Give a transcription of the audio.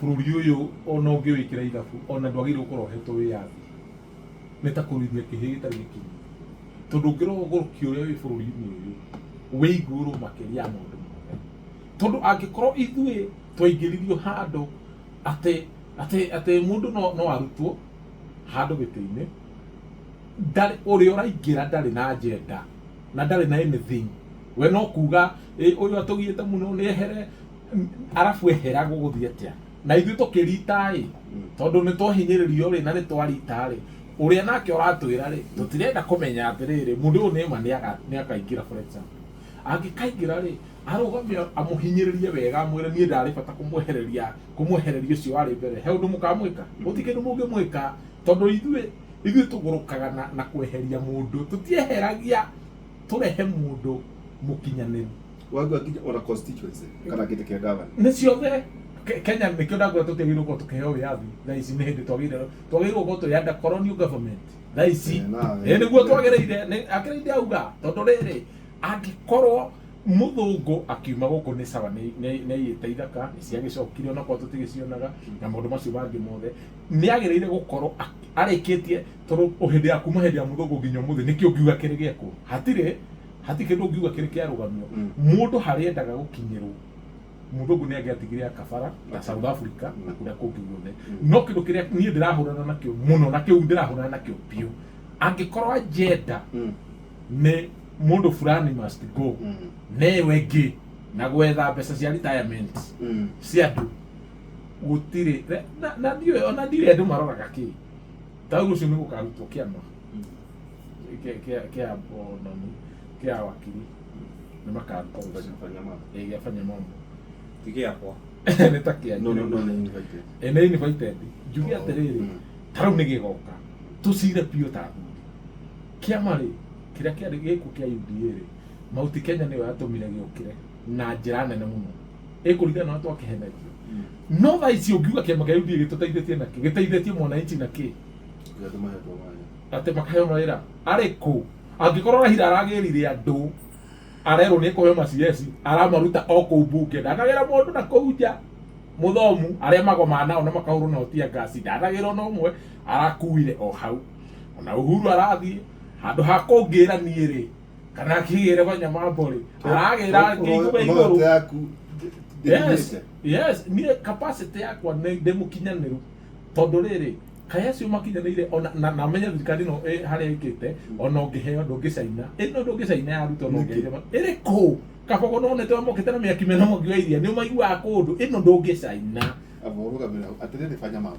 Bũrũri ũyũ ona ũngĩwĩkĩra ithabu, ona ndwagĩrĩirwo gũkorwo ũhetwo wĩyathi. Nĩ ta kũruithia kĩhĩĩ gĩtarĩ gĩkinyu. Tondũ ũngĩrora ũgũrũki ũrĩa wĩ bũrũri-inĩ ũyũ, wĩ igũrũ makĩria ya maũndũ mothe. Tondũ angĩkorwo ithuĩ twaingĩririo handũ atĩ atĩ atĩ mũndũ no arutwo handũ gĩtĩ-inĩ, ndarĩ ũrĩa ũraingĩra ndarĩ na agenda na ndarĩ na anything. We no kuga ĩ ũyũ atũgiĩte mũno nĩ ehere, arabu ehera gũgũthiĩ atĩa? Na ithuĩ tũkĩrita ĩ, tondũ nĩ twahinyĩrĩrio rĩ na nĩ twarita rĩ, ũrĩa nake ũratwĩra rĩ, tũtirenda kũmenya atĩrĩrĩ, mũndũ ũyũ nĩma nĩ akaingĩra, for example. Angĩkaingĩra rĩ, arũgame amũhinyĩrĩrie wega, amwĩre niĩ ndarĩ bata kũmwehereria kũmwehereria ũcio warĩ mbere. He ũndũ mũkamwĩka? Gũtirĩ kĩndũ mũngĩmwĩka, tondũ ithuĩ tũgũrũkaga na kweheria mũndũ, tũtieheragia tũrehe mũndũ mũkinyanĩru. Wagua nginya ona constituency kana gĩtĩ kĩa governor. Nĩ ciothe. Kenya nĩkĩo ndakwĩra tũtiagĩrĩirwo gũkorwo tũkĩheo wĩyathi thaa ici, nĩ hĩndĩ twagĩrĩirwo gũkorwo tũrĩ under colonial government thaa ici. Eh, nawe. Ĩ nĩguo twagĩrĩire, nĩ akĩrĩ ndauga, tondũ rĩrĩ, angĩkorwo mũthũngũ akiuma gũkũ nĩ sawa, nĩ aiyĩte ithaka, nĩ ciagĩcokire onakorwo tũtigĩcionaga na maũndũ macio mangĩ mothe, nĩ agĩrĩire gũkorwo arĩkĩtie, tondũ hĩndĩ ya kuma hĩndĩ ya mũthũngũ nginya ũmũthĩ nĩkĩo ũngiuga kĩrĩ gĩekwo? Hatirĩ kĩndũ ũngiuga kĩrĩ kĩarũgamio. Mũndũ harĩa endaga gũkinyĩrwo, mũthũngũ nĩ angĩatigire akabara ta South Africa na kũrĩa kũngĩ guothe. No kĩndũ kĩrĩa niĩ ndĩrahũrana nakĩo mũno, na kĩu ndĩrahũrana nakĩo biũ, angĩkorwo agenda nĩ mũndũ fulani must go, newe ĩngĩ na gwetha mbeca cia retirement cia andũ, gũtirĩ na ndiũĩ, ona ndiũĩ andũ maroraga kĩ. Ta rĩu rũciũ nĩ gũkarutwo kĩama kĩa onani kĩa wakiri, nĩ makaruta rũciũ. Fanya mambo. Ĩ, gĩa fanya mambo. Ti gĩakwa. Nĩ ta kĩa No, nĩ invited. Ĩ, nĩ invited. Njuge atĩrĩrĩ, ta rĩu nĩ gĩgoka tũcire biũ ta athuri. Kĩama rĩ, kĩrĩa kĩarĩ gĩkuo kĩa UDA rĩ, Mount Kenya nĩyo yatũmire gĩũkĩre na njĩra nene mũno, ĩkũringana na twakĩhenetio. No thaa ici ũngiuga kĩama kĩa UDA gĩtũteithĩtie nakĩ? Gĩteithĩtie mwananchi nakĩ? Andũ mahetwo mawĩra. Atĩ makaheo mawĩra arĩkũ? Angĩkorwo Raila aragĩrire andũ, arerwo nĩ ekũheo ma CS, aramaruta o kũu mbunge, ndanagĩra mũndũ na kũu nja mũthomu, arĩa magomaga nao na makahũrwo nao tear gas, ndanagĩrwo na ũmwe, arakuire o hau. Ona Uhuru arathiĩ handũ ha kũngĩra niĩ rĩ, kana akĩgĩre Fanya Mambo rĩ, aragĩra ngĩigua igũrũ. Loyalty yaku Yes. ndĩkinyĩte. Yes, niĩ capacity yakwa nĩ ndĩ mũkinyanĩru, tondũ rĩrĩ, kaĩ acio makinyanĩire ona na menye thirikari ĩno harĩa ĩkĩte, ona ũngĩheo ndũngĩcaina ĩno, ndũngĩcaina ya Ruto ona Nĩkĩ? ũngĩheo ĩrĩkũ. Kabogo no nĩtwe mokĩte na mĩaki mena mwaki wa iria, nĩ ũmaiguaga kũndũ, ĩno ndũngĩcaina. Amba ũrũgamĩrĩra atĩrĩrĩ, fanya mambo.